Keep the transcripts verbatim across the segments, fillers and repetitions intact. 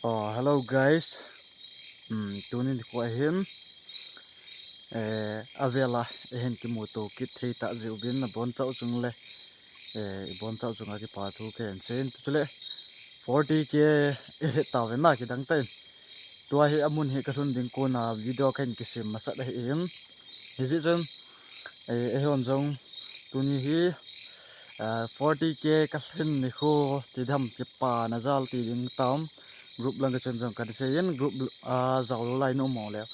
Oh, hello guys. Hmm, tunin kho ahin. Eh, avela, ehin kimuto kit thei ta jiuvin, abon chauh chung le. Eh, ibon chauh chunga kipa thu kahin seiyin. Tu chule, forty K ehe tauvin na kidang tan. Tua hi amun hi kalhun ding kona video kahin kisem masat ahin. Hijeh chun, eh, eihon jong, tuni hi, ah, forty K kalhin nikho, tidam kipana jal ti ding tam, group lang kachun jong kaseiyin, group, ah, jaolou lai nom uleh.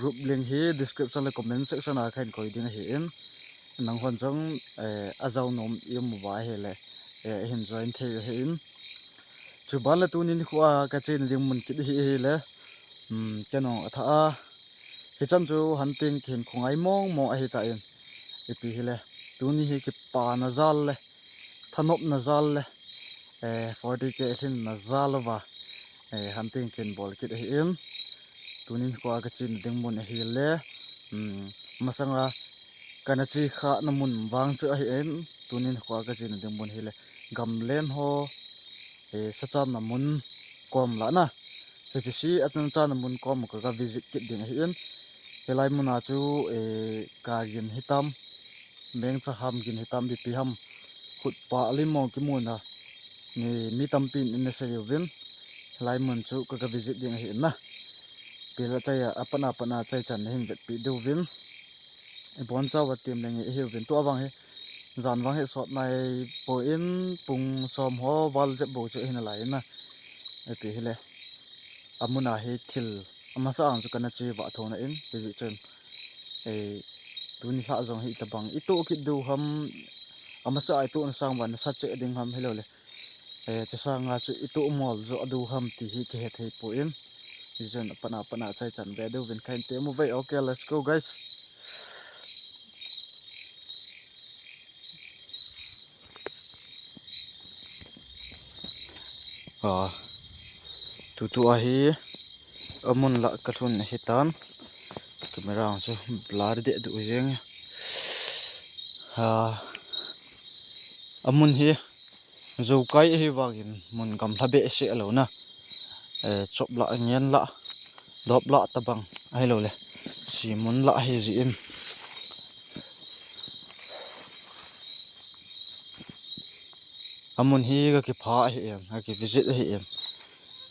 Group link hi description le comment section a kahin koi ding ahin. Nanghon jong, eh, ajao nom ium uva ahile, eh, hin join thei u ahin. Chuban le tunin kho a kachena ding mun kit hi ahile, um, kei nong atha a, hichan chu hunting kahin khongai mong mong ahitan. Ipi hile, tuni hi kipana jal le, thanopna jal le, eh, forty K lhinna jal uva, eh, hunting kahin bol kit ahin. Tunin kho a kachena ding mun ahile, um, masanga kana che khana mun vang chu ahin, tunin kho a kachena ding mun hile, gamlen ho, eh, sachanna mun kom lah na. Hiche si atun channa mun kom ka, ka visit kit ding ahin. Hilai muna chu, eh, ka gin hitam, mengcha ham gin hitam, ipi ham, khutpah lim mong kimuna, mi, mi tampin ana seiuvin. Hilai mun chu ka, ka visit ding ahin na. Pila chai a, apatna, apatna chai chan nahin vetpi diuvin. Ibon chauva tem leng ihiuvin. Tua vang hi, jan vang hi sot nai poi, pung som ho val jep bou chu ahi nalai na. Ipi hile, amuna hi thil, amasa ang chu kana che vah thona in, hijeh chun, eh, tuni lhah jong hi itobang itoh kit diu ham, amasa a itohna sang uva nasa cheh ding ham hilou le, eh, chusanga chu itoh mol jo diu ham ti hi kihe thei poi. Hijeh chun apatna, apatna chai chan ve diuvin kahin tem uve. Okay, let's go, guys. Ah, tutu ahi, amun lah kalhun ahitan. Camera chu blur deh duh jeng. Ah, amun hi, Joukai ahi vangin mun gamla behseh lou na. Eh, chop lah, ngen lah, dop lah tabang ahilou le, si mun lah ahi jin. Amun hi ka kipha ahin, ka ki visit ahin.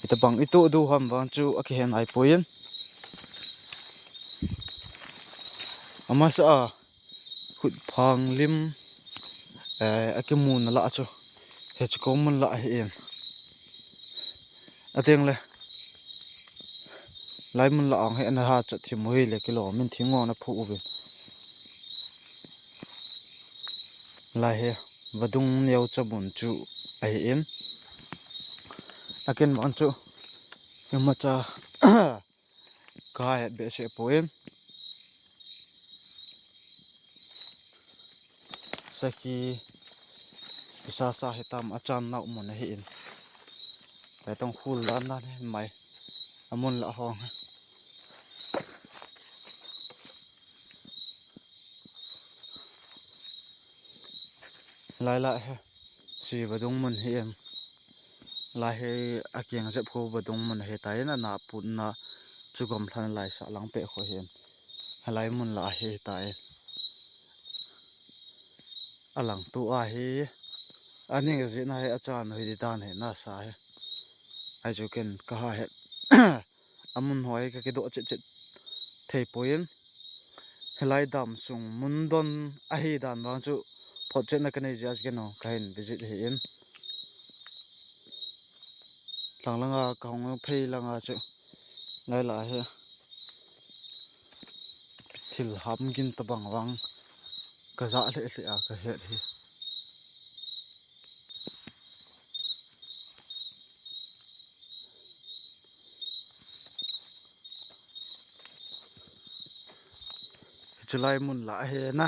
Itabang itoh diu ham vang chu akihe nai poi. Amasa a, khutphang lim, eh, akimuna lah chu, hiche kom mun lah ahin. Ateng le, lai mun lah ang hi ana ha chat thim u hile kilom in thing ngong na phu uvin. Lai hi, vadung neo cha mun chu ahin. Aken vang chu, imacha, Ka het behseh poi. Sakhi, isa sa hitam achan nau mun ahin. Ka tong khul dan dan hi mai. Amun lah hong. Lai lah hi. Si vadung mun hi em. Lai hi akeng jep khu vadung mun ahitan, ana putna chu gom lhan lai sa lang peh khu hi em. Halai mun lah ahitan. Alang tu ahi. Ani ka jina hi achan hi di dan hi nasa hi. Ai chu ken ka ha het. Amun hoi ka kidoh chet chet thei poi. Hilai dam sung mun don ahi dan vang chu photchetna kanei jeh a chu keiho kahin visit ahin. Lhang langa kahung phei langa chu lai lah hi thil ham gin tabang vang ka ja lheh lheh a ka het hi. Hiche lai mun lah ahi na.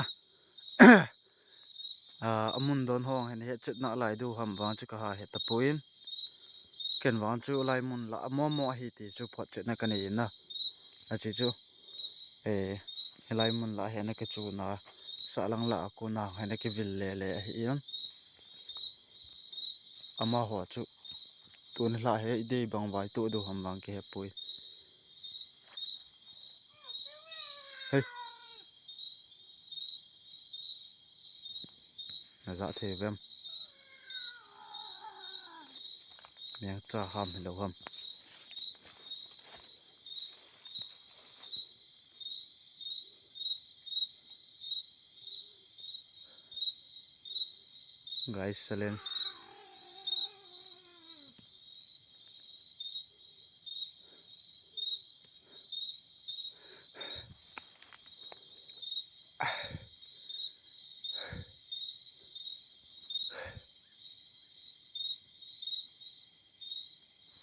Ah, amun don hong hin hetchetna lai diu ham vang chu ka ha het tapon. Ken vang chu lai mun lah amo mo ahi ti chu photchetna kanei na. Achi chu, eh, hilai mun lah hi ana kichuna, sahlang lah a kona hi ana kivil le le ahin. Amaho chu Tuni lah hi idei bang vai tu du ham vang kihepoi. Hei. Na ja thei vem. Mengcha ham hilou ham. Guys, salen.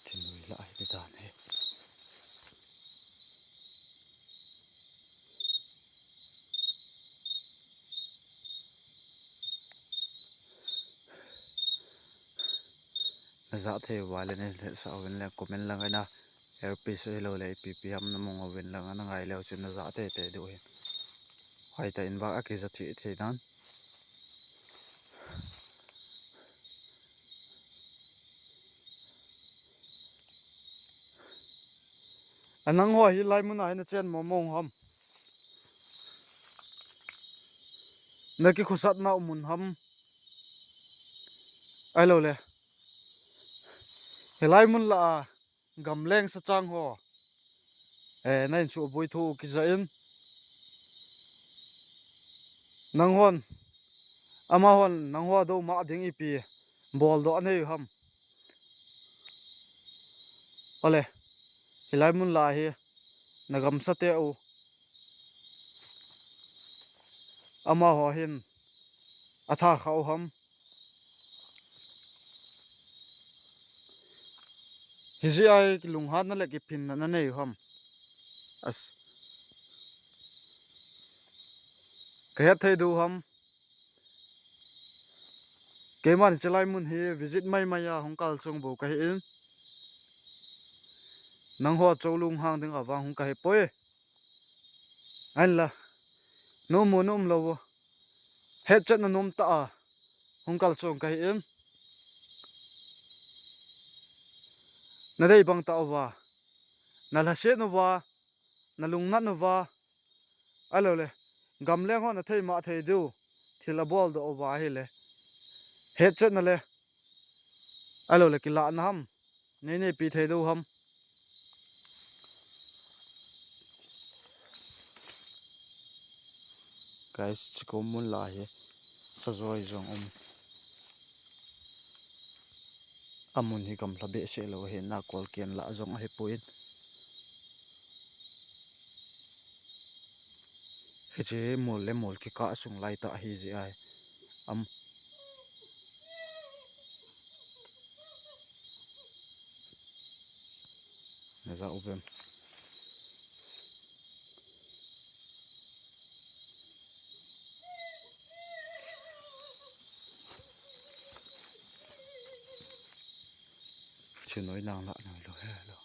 Chinui lah hi dan hi. Na ja thei uva le nei lheh sah uvin le comment lang ana, earpiece hilou le ipi ipi ham na mong uvin lang ana ngai leu chun na ja thei thei diu hin. Hoitah in vang a kija thei thei dan. A nangho hi lai mun a hi na chen mong mong ham? Na kikhosatna um mun ham? Ahilou le, hilai mun lah a gamleng sachang ho, eh, na insuhboi thu kija in, nanghon, amahon nangho douma ding ipi boldoh anei u ham? Ole, hilai mun lah hi na gamsate u, amaho hin atha kha u ham? Hijeh a kilunghanna le kiphinna na nei u ham? As, ka het thei diu ham? Keiman chulai mun hi visit mai mai a hung kal chung bou kahi in, nangho cho lunghang ding a vang hung kahi poi. Ahinla, nom u nom lou u, hetchetna nom tah a hung kal chung kahi in, na dei bang tah uva, na lhaset uva, na lungnat uva, ahilou le, gamleng hon athei ma thei diu thil aboldoh uva ahile, hetchetna le, ahilou le, kilahna ham nei neipi thei diu ham? Guys, chikom mun lah hi sajoi jong um. Amun hi gamla behseh lou ahi, na kolken lah jong ahipoi. Hiche mol le mol kikah sung lai tah ahi jeh ahi. Am. Na ja uvem? Chinoi nang lah noi lou he lou.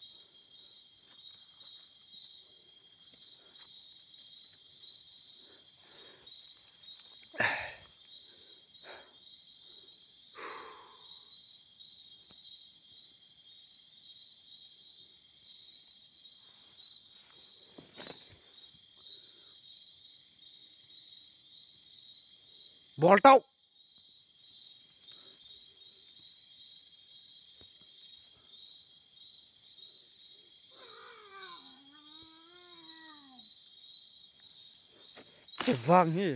Bol tau. Vang hi.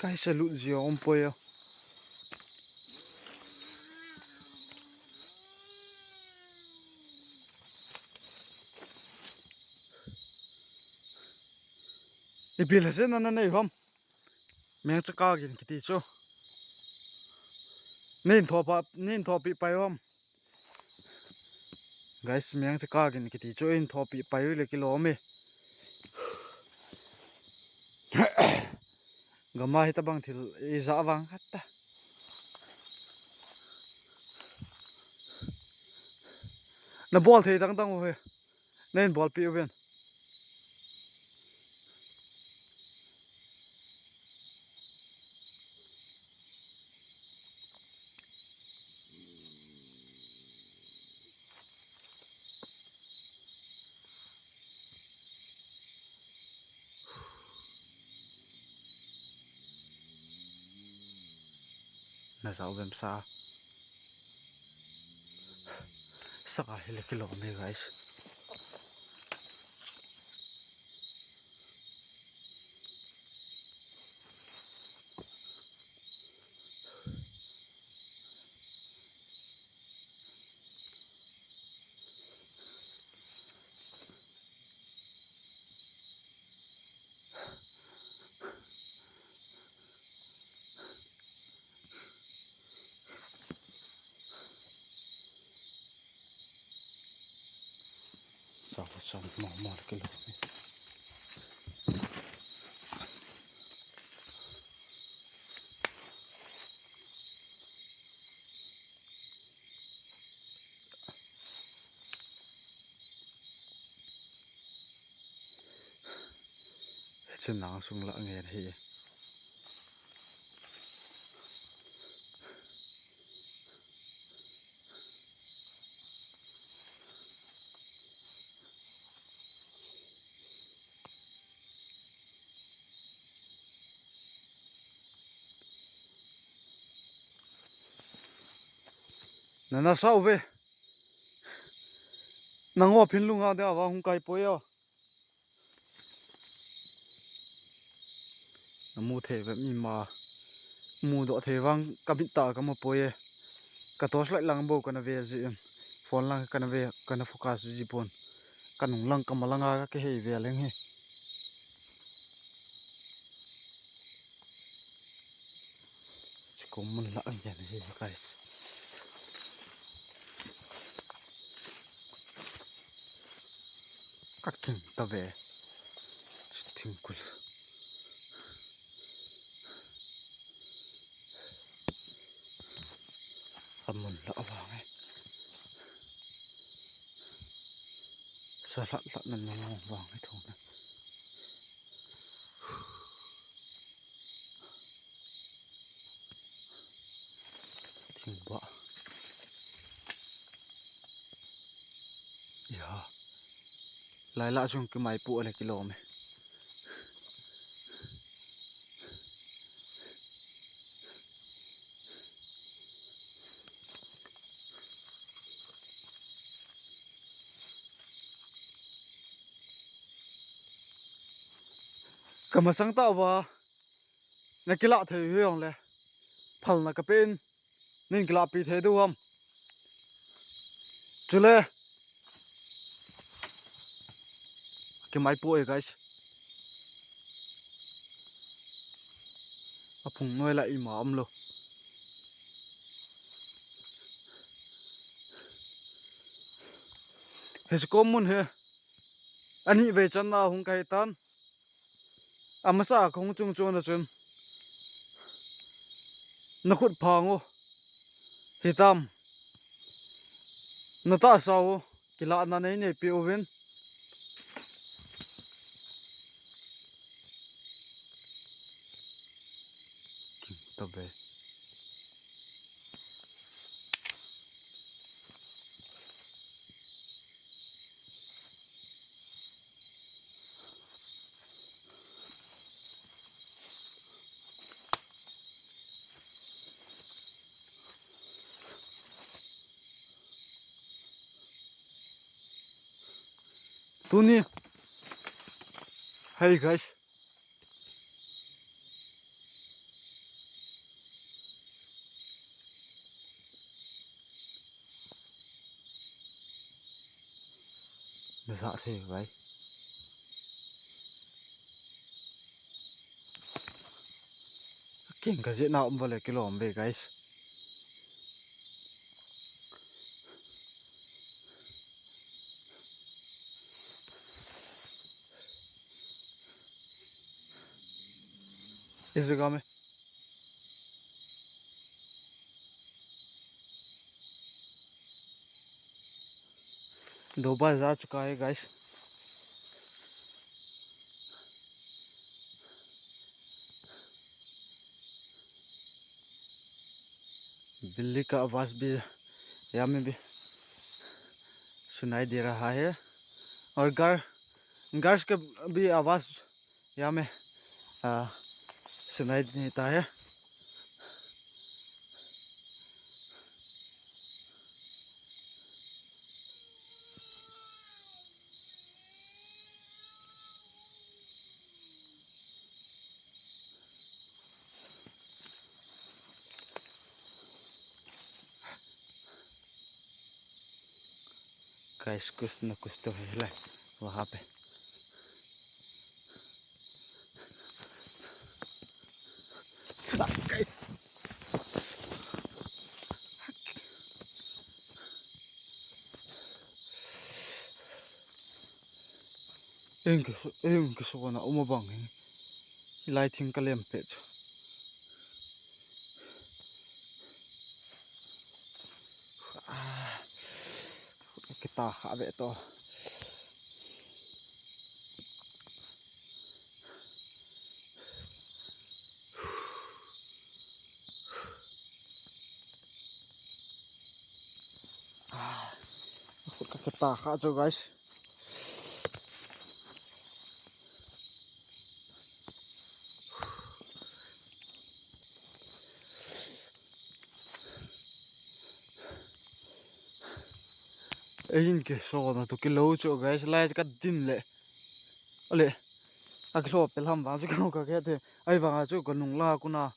Kaisa lut jia um poi a. Ipi lhasetna na nei ham? Mengcha kagin kiti chu. Nin thopa, nin thopi pai ham? Guys, mengcha kagin kiti chu in thopi pai le kilom e. Gama hitabang thil ija vang khat ta. Na bol thei dang dang u he. Nen bolpi uvin. Sa uvem sa. Sa ka hile kilom e, guys. Sa, sa, mo, mo, kilom e. Chun nang sung la ngen hi. Nana sau ve. Nang o phin lunga de ava hung kai poi o. Namu thei ve mi ma. Mudoh thei vang ka mit ta ka mu poi e. Ka torch light lang bou kana ve ji in. Phone lang kana ve, kana focus ji pon. Ka nung lang ka ma langa ka kihei ve leng hi. Chiko mun la ang yan hi, guys. Ka king ta ve. Thingkul. Amun la vang e. Sa hlat hlat nan nang vang e thong na. Thing ba. Ya. Lai la sung ki mai pu ale kilom e. Ka masang ta va. Na kila thei hi ong le. Phal na ka pen. Nin kila pi thei du ham. Chule. Ki mai pu e, guys. A phung noi la ima am lo. He si kom mun he. Ani ve chan na hung kai tan. Amasa kong chung chung na chun. Na khut phang u. Hitam. Na ta sa u. Kila na nei nei pi u vin. Kim ta be. Tuni. Hey guys. Na sa thei vai. King ka jeh na um vale kilom ve, guys. Izigame. Dubai जा चुका है, guys. बिल्ली का आवाज़ भी यहाँ में भी सुनाई दे रहा है और घर, घर का भी आवाज़ यहाँ में, आ, सुनाई देता है। Guys, कुछ ना कुछ तो है, ले, वहाँ पे। Eng ke so, eng ke so na uma bang hin. Hilai thing ka lem pet chu. Ah, kita kha ve to. Ah, khut ka kita kha chu, guys. Ei in ke so na tu kilo chu, guys, lai ka din le. Ale. A kilo pel ham vang chu ka ka ke te. Ai vang a chu ka nung la ku na.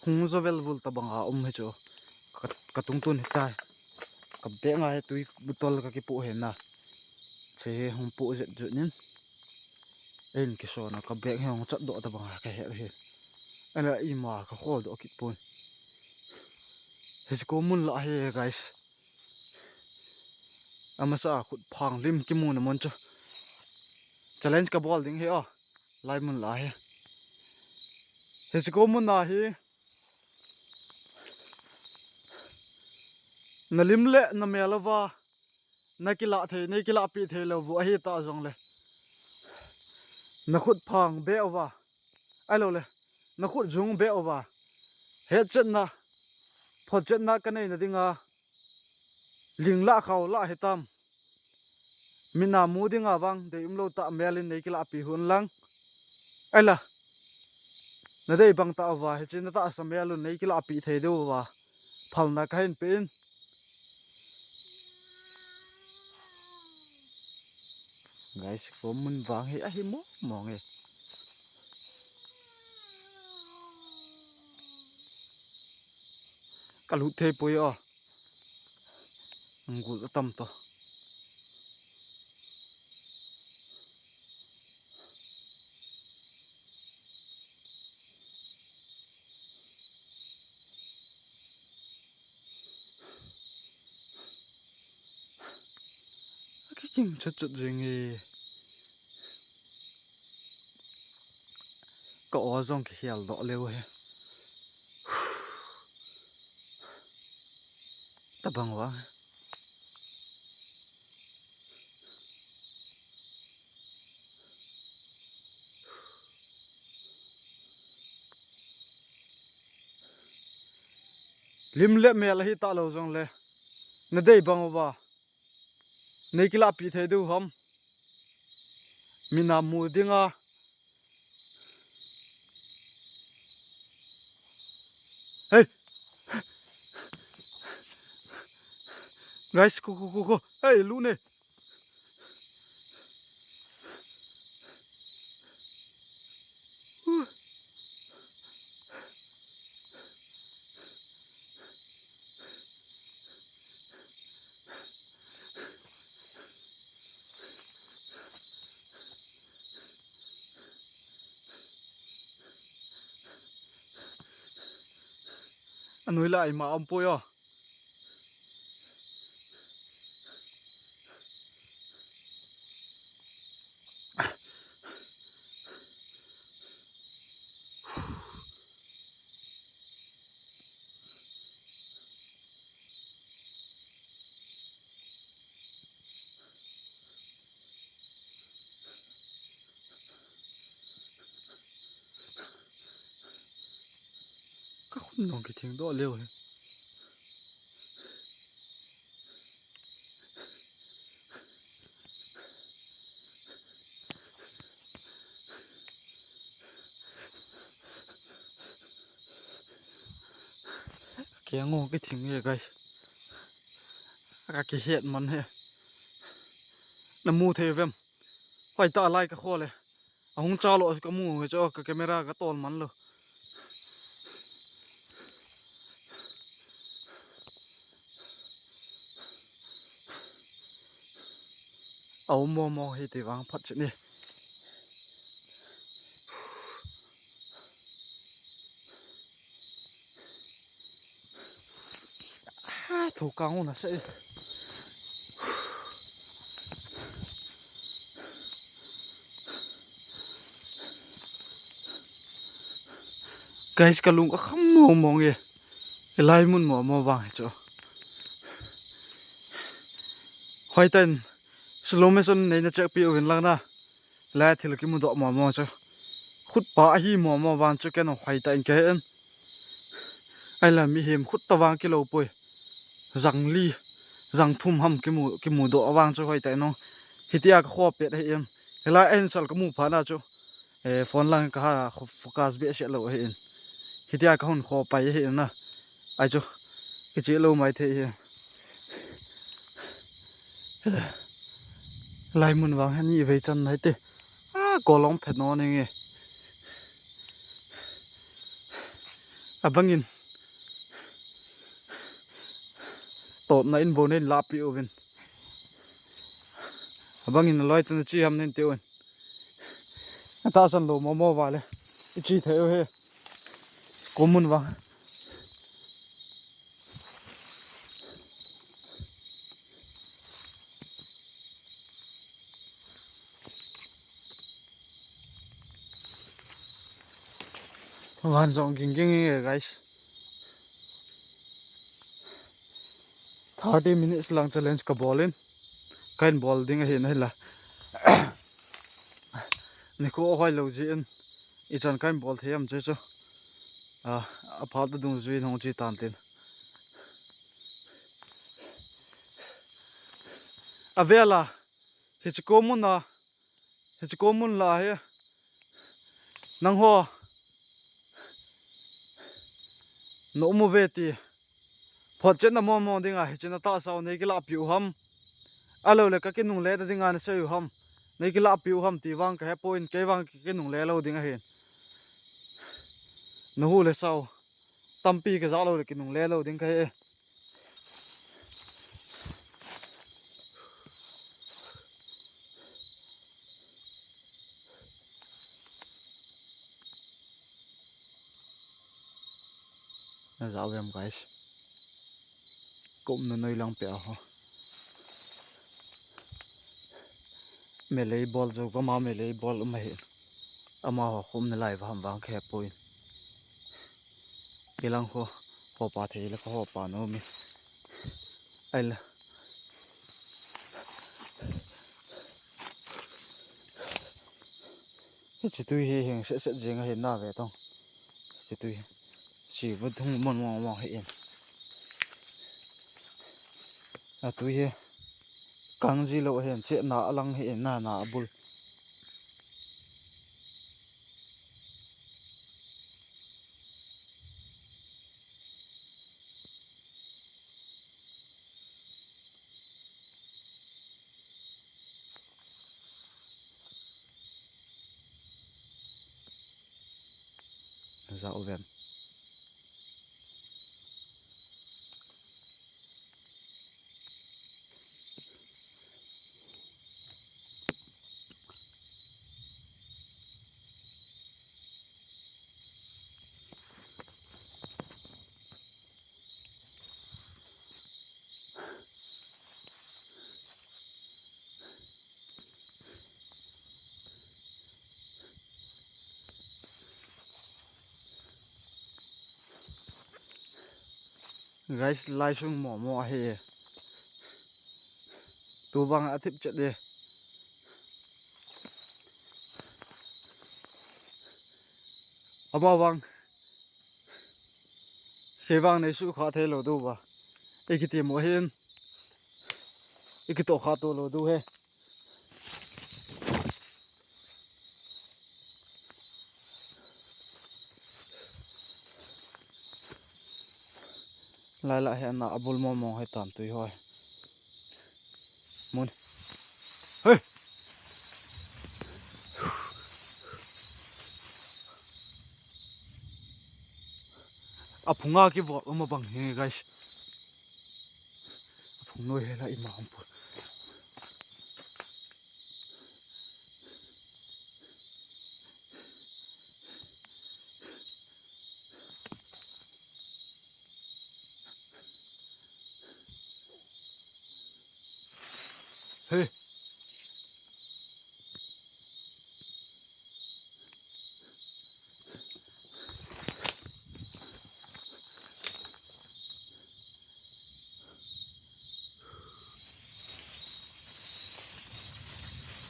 Hung zo vel vul ta bang a um hi chu. Ka, ka tung tun hi tai. Ka bag a hi tui bottle ka kipu he na. Che he hung pu zet zet nin. Ei in ke so na ka bag he hung chat do ta bang a ka he he. Ala ima ka khol do kit pun. He ko mun la he, guys. Amasa khut phang lim kimu na mun chu. Challenge ka bol ding he o. Lai mun la he. He chu ko mun na hi. Na lim le na mel ava. Na kila thei, nei kila pi thei lo vu ahi ta jong le. Na khut phang be ava. Ai lo le. Na khut jung be ava. Het chetna. Phot chetna ka nei na dinga. Ling la khau la hitam. Mina mu dinga vang, dei um lo ta mel in nei kila pi hun lang. Ai la. Na dei bang ta ava, hichi na ta sa mel un nei kila pi thei deu ava. Phalna ka hin pe in. Guys, ko mun vang hi ahi mo mo nge. Ka lut thei poi o. Ngul atam to. Ka king chat chat jing e. Ka o jong ki hial doh leu he. Tabang vang. Lim le mel ahi ta lo jong le. Na dei bang uva. Nei kila pi thei deu ham. Mina mu dinga. Hey. Guys, ko, ko, ko, ko. Hey, lu ne. Anoi la ima um poi o. Ka khun nong kithing doh leu hi. Keng o kithing e, guys. Ka kihet man he. Na mu thei vem. Hoi ta lai ka khol e. Ahung cha lo ka mu he chu ka camera ka tol man lo. Aum momo hi ti vang phat chini. Ha, thu kang u na se. Guys, ka lung ka kham mong mong e. Hilai mun momo vang hi chu. Hoitah in slow motion nei na check pi uvin lang na. Hilai thil kimu doh momo chu. Khut pa ahi momo vang chu ken hoitah in ka he in. Ai la mihem khut ta vang kilo poi. Jang li, jang thum ham kimu, kimu doh vang chu hoitah in o. Hitia ka kho pet ahi em. Hilai en sal ka mu pha na chu. Eh, phone lang ka ha focus behseh lou ahi in. Hitia ka hun kho pai ahi in na. Ai chu, kichih lou mai thei hi. Lai mun vang hi ni vei chan nai te. A, kolom phet no ni nge. Abangin. Totna in bo nen lapi uvin. Abangin loi tan chi ham nen te un. Tahsan lou momo vale. I chi thei u he. Ko mun vang. Van jong ging ging e, guys. Thirty minutes lang challenge ka bol in. Kahin bol ding ahi na hila. Nikho hoi lou jeh in, ichan kahin bol thei am chu chu. A, aphat dungjui in hung chi tan tin. Avela, hichi ko mun a, hichi ko mun la hi. Nangho. Na um uve ti. Photchetna momo dinga hiche na tahsa u nei kilahpi u ham. Alou le ka kinungle ta dinga na sei u ham. Nei kilahpi u ham ti vang ka he poi, kei vang ka kinungle lou ding ahin. Na hu le sa u. Tampi ka ja lou le kinungle lou ding ka he. Na ja u em, guys. Ka umna noi lang peh a ho. Melei bol jo ka ma melei bol um ahi. Amaho ka umna lai va ham vang ka he poi. Ilang ho, hopa thei le ka hopa nom in. Ai la. Hiche tui hi hing set set jing ahi na ve tong. Hiche tui hi. Chi vut hung mon mong mong hi in. A tui hi. Kang ji lou hi in. Che na a lang hi in na na a bul. Za u vem. Guys, lai sung momo ahi. Tu vang a thip chet e. Ama vang. Kei vang nei su kha thei lou diu va. I kiti mo hin. I kito kha to lou diu he. Lai la he na a bul mong mong he tam tui hoi. Mun. Hey. A phunga kivot um abang hi, guys. A phung noi he la ima um pu.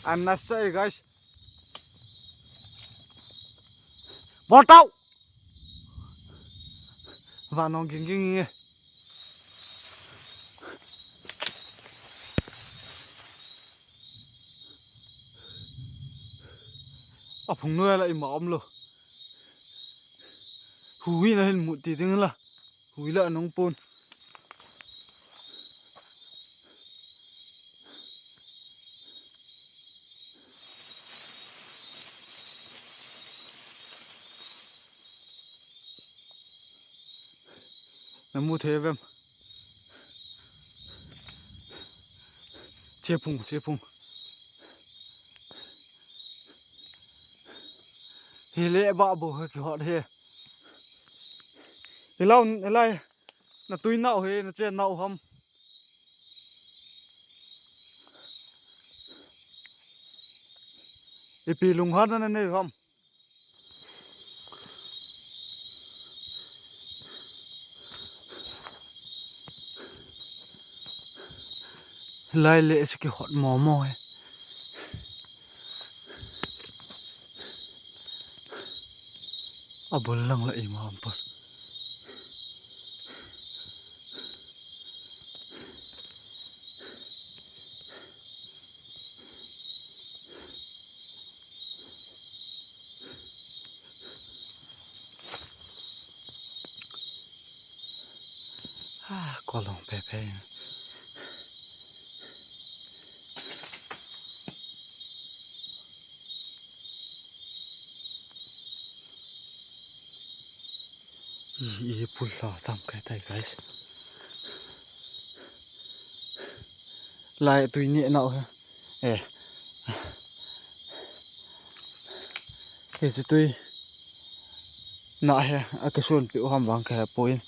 Anasa e, guys. Botau. Vanong ging ging e. Aphung noi la ima umlou. Hui na hin mu ti ding la. Hui la nong pon. Na mu thei vem? Che phung, che phung. Hi le ba bo he ki hot he. Hi lau, hi lai. Na tui nau he, na chen nau ham. Ipi lunghan na nei ham. Lai le si ki hot mo mo he. Abul lang la ima ampal. Ah, kolong pepe. I, i pul la tam kai tai, guys. Lai tui ni nau he. Eh. Hiche tui na he, akisun pi u ham vang kahe poi.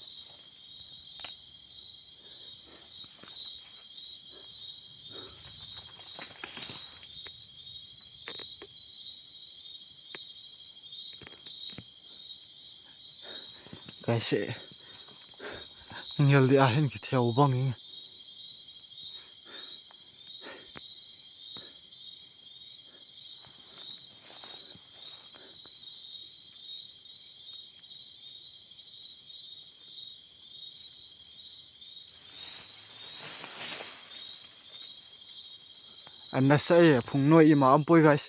Kaise ngel di ahin kitheu bang in. Anasa e, phung noi ima ampoi, guys.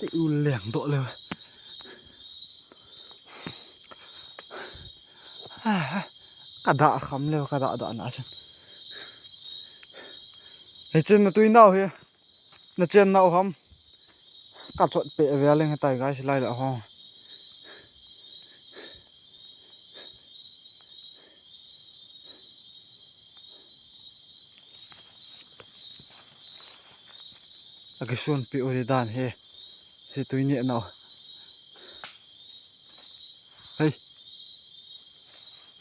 Ti u leng doh le. Ka dah kham le, ka dah dah na chen. Hichen na tui nau he. Na chen nau ham. Ka chot pe ve leng tai, guys, lai la ho. Akisun pi u di dan he. Si tui ni nau. Hei.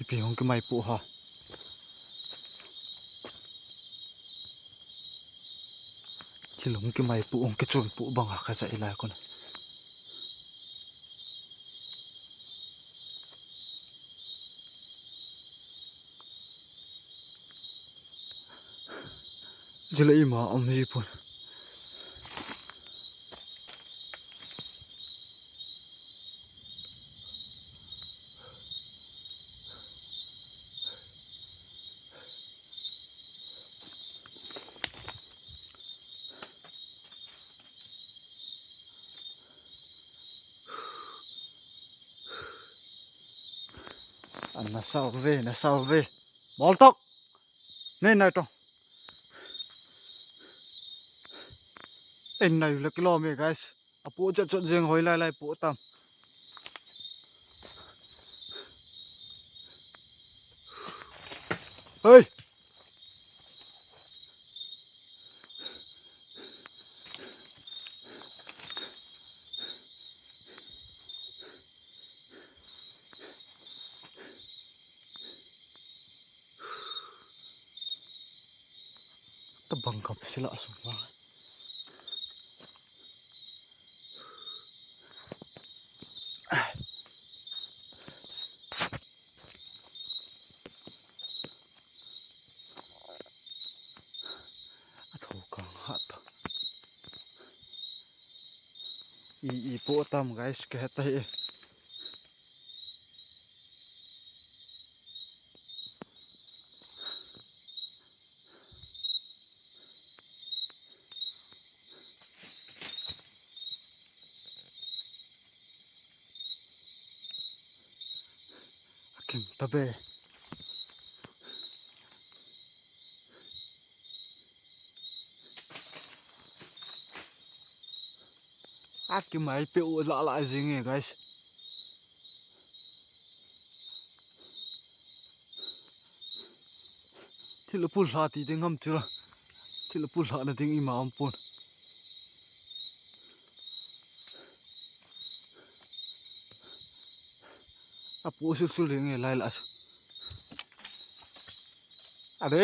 Ipi hung kimai pu ha. Thil hung kimai pu, hung kichun pu banga kasa ilai kon. Jila ima um ji pun. An na salve, na salve. Moltok. Nei nai tong. En nai le kilo me, guys. Apu chat chat jeng hoi lai lai pu tam. Hei. Tabang kap sila sung ba. I, i po tam, guys, ka heta hi. Akim tabe. Akimai pe u la la jing e, guys. Thil pul hla ti ding ham chula. Thil pul hla na ding ima um pon. Apu sul sul ding e lai la. Ade.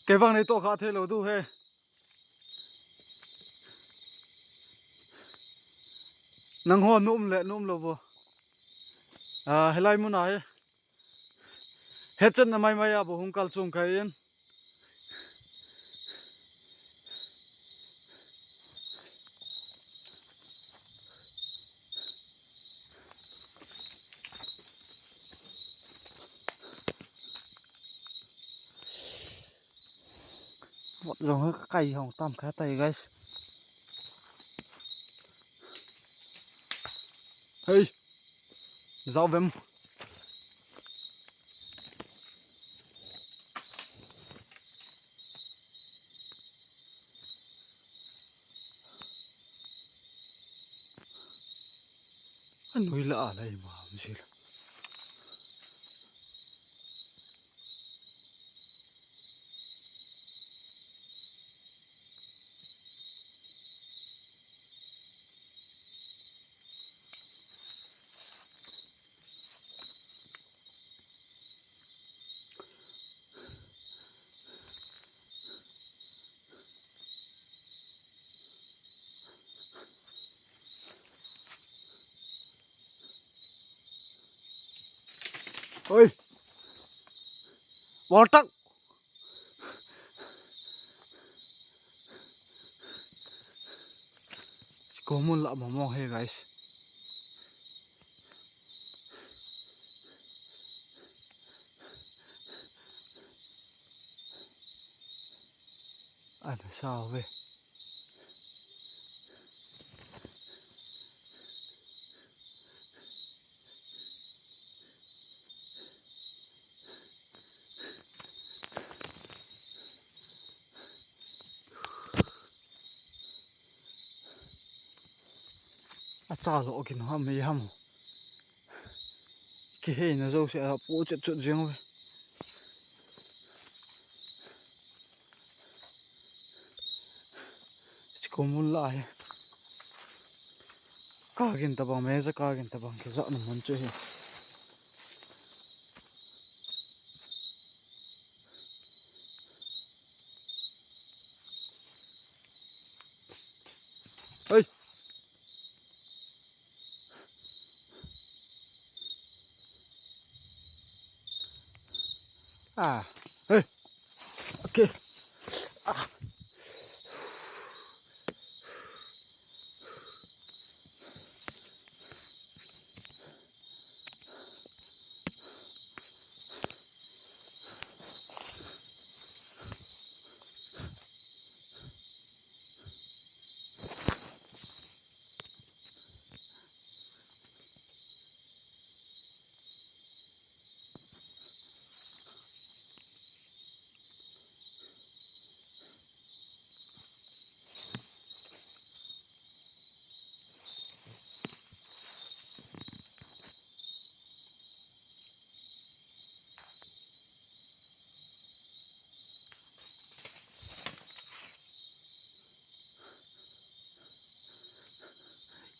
Kei vang nei to kha thei lo du he. Nang ho num le num lo vo. A, helai mun a he. He chen na mai mai a bo hung kal chung kai in. Vot jong ka kai hong tam kha tai, guys. Hey. Zau vem. Anui la a lai ma, mi sil. Oi. Wartak. Sikomun la mong mong he, guys. Ana sao ve. Acha lo kin ham, mei ham. Kiheina jouse apu chet chet jeng ve. Chikomun la hi. Ka gin tabang, me ja ka gin tabang, kija na mun chu hi. Hey. Ah. Hey. Okay. Ah.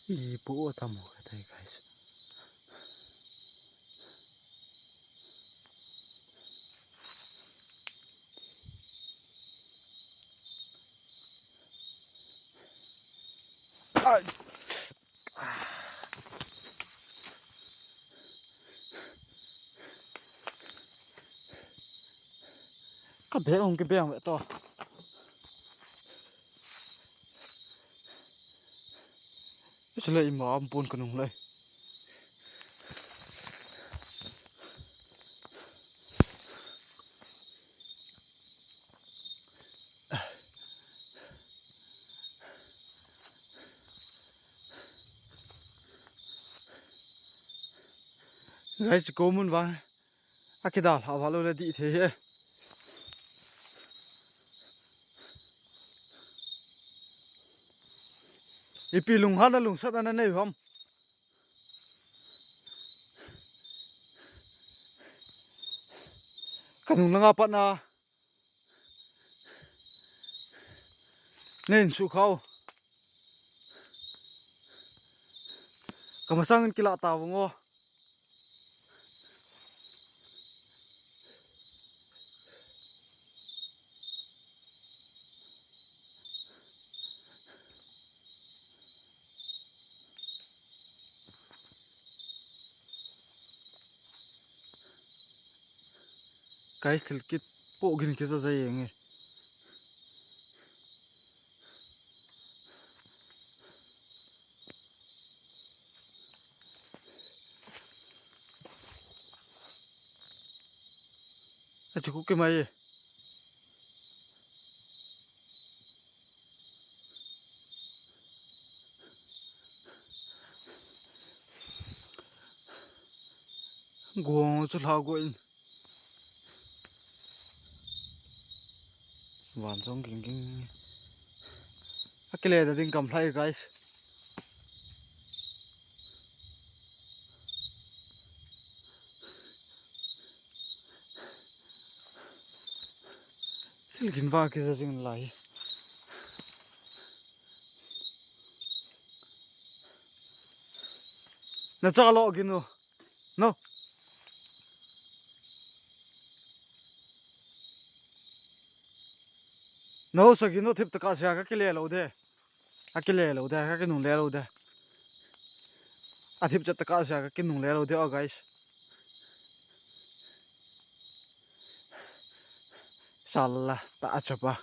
Ipo tamo katai, guys. Ai. Ka beng ong, ka beng ve to. Chule ima ampon ka nung lai. Guys, ko mun vang. Akidalha valo le dih thei he. Ipi lunghanna lungsatna nanei u ham. Ka nung langa patna. Nei, insukha u. Ka masang in kila ta vang o. Guys, thil kit po gin kisa jai enge. Achu ku ke mai. Guang chu lha guin. Van jong ging ging. Akile da ding kam lhai, guys. Thil gin vang kisa jing lai. Na cha lo gin u. No. No, sa gin u, thip taka sia ka kile lo de. Akile lo de, ka kinung le lo de. Athip chat taka sia ka kinung le lo de, oh guys. Sala ta achapa.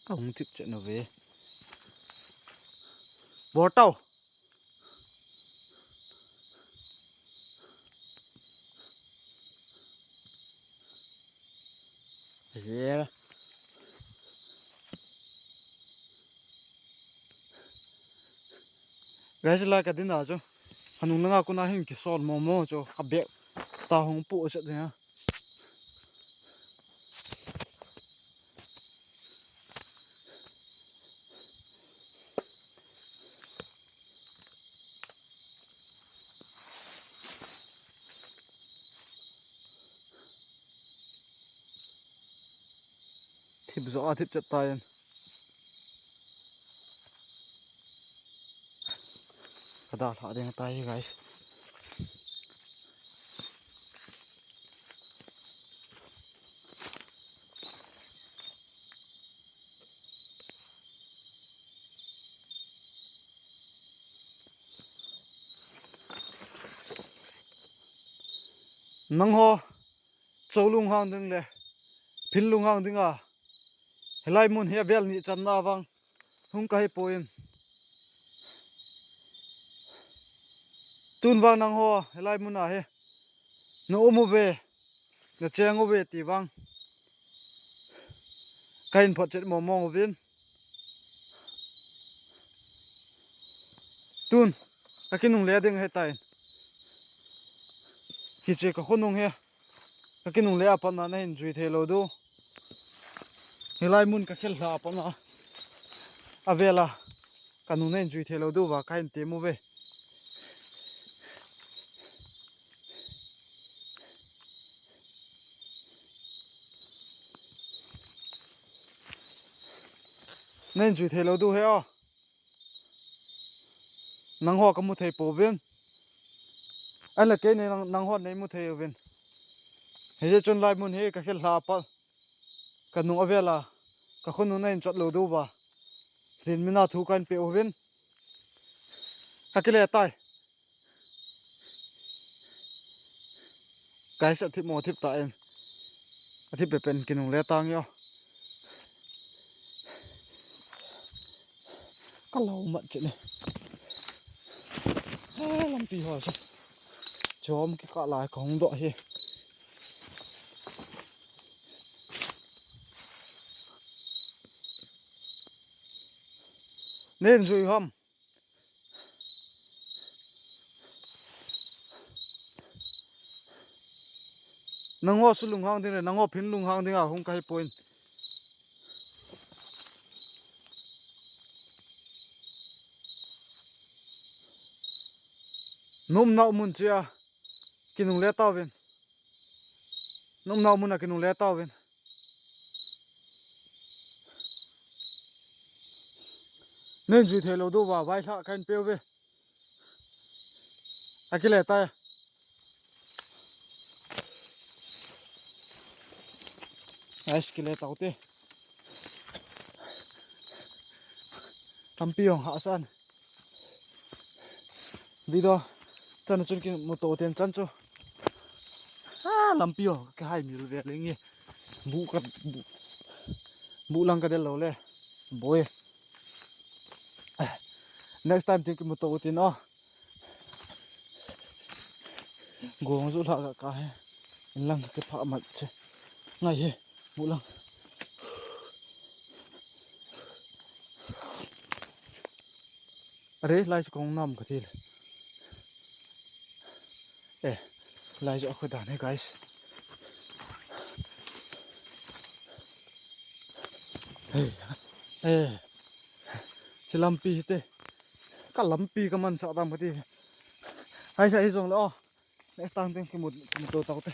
Ahung thip chet nave. Bor tau. Yeah. Guys, la ka dinna chu. Hanung langa kona hin kisol momo chu ka bek ta hung pu set ding a. Thip jo a thip chet ta in. Ka dalha ding tai, guys. Nangho, Cholung hang ding le, Phinlung hang ding a, hilai mun hi avel ni channa vang hung kahi poi. Tun vang nangho, hilai mun a hi na um uve, na cheng uve ti vang kahin photchet momo uvin. Tun, ka kinungle ding ahitai. Hiche ka khonung hi, ka kinungle a pat na nahin jui thei lou diu. Hilai mun ka khel lha a pat na, avel a ka nung nahin jui thei lou diu va kahin tem uve. Nei jui thei lou diu he o. Nangho ka mu thei pouvin. Ahinla kei nei nang, nangho nei mu thei uvin. Hijeh chun lai mun hi ka khel lha pa. Ka nung avel a. Ka khonung na in chot lou diu va. Lhin mina thu kahin pe uvin. Ka kile tai. Guys, athip mo thip ta em. Athip pepen kinung le tang yo. Ka lau mat che ne. Ha, lampi ho se. Chom kikah lai kahung doh hi. Nen jui ham. Nangho su lunghang ding le, nangho phin lunghang ding a hung kahi poi. Numnau mun chia kinung le tauvin. Numnau mun a kinung le tauvin. Nen jui thei lou diu va, vailhah kahin pe uve. Akile tai. Ais kile tau te. Lampi jong hahsa. Video chan chun kimu to ten chan chu. Ah, lampi ho, kihai mil ve le nge. Bu ka, bu, bu lang ka del lou le. Boi. Next time tin kimu to tin o. Gong ju lha ka ka he. In lang ka pha mat che. Ngai he. Bu lang. Are, lai chu kong nam ka thil. Eh, lai chu a khu dan he, guys. Hey, eh, chi lampi hi te. Ka lampi ka man sa dam ka ti. Hai sa hi jong le o. Next time tin kimu, kimu to tau te.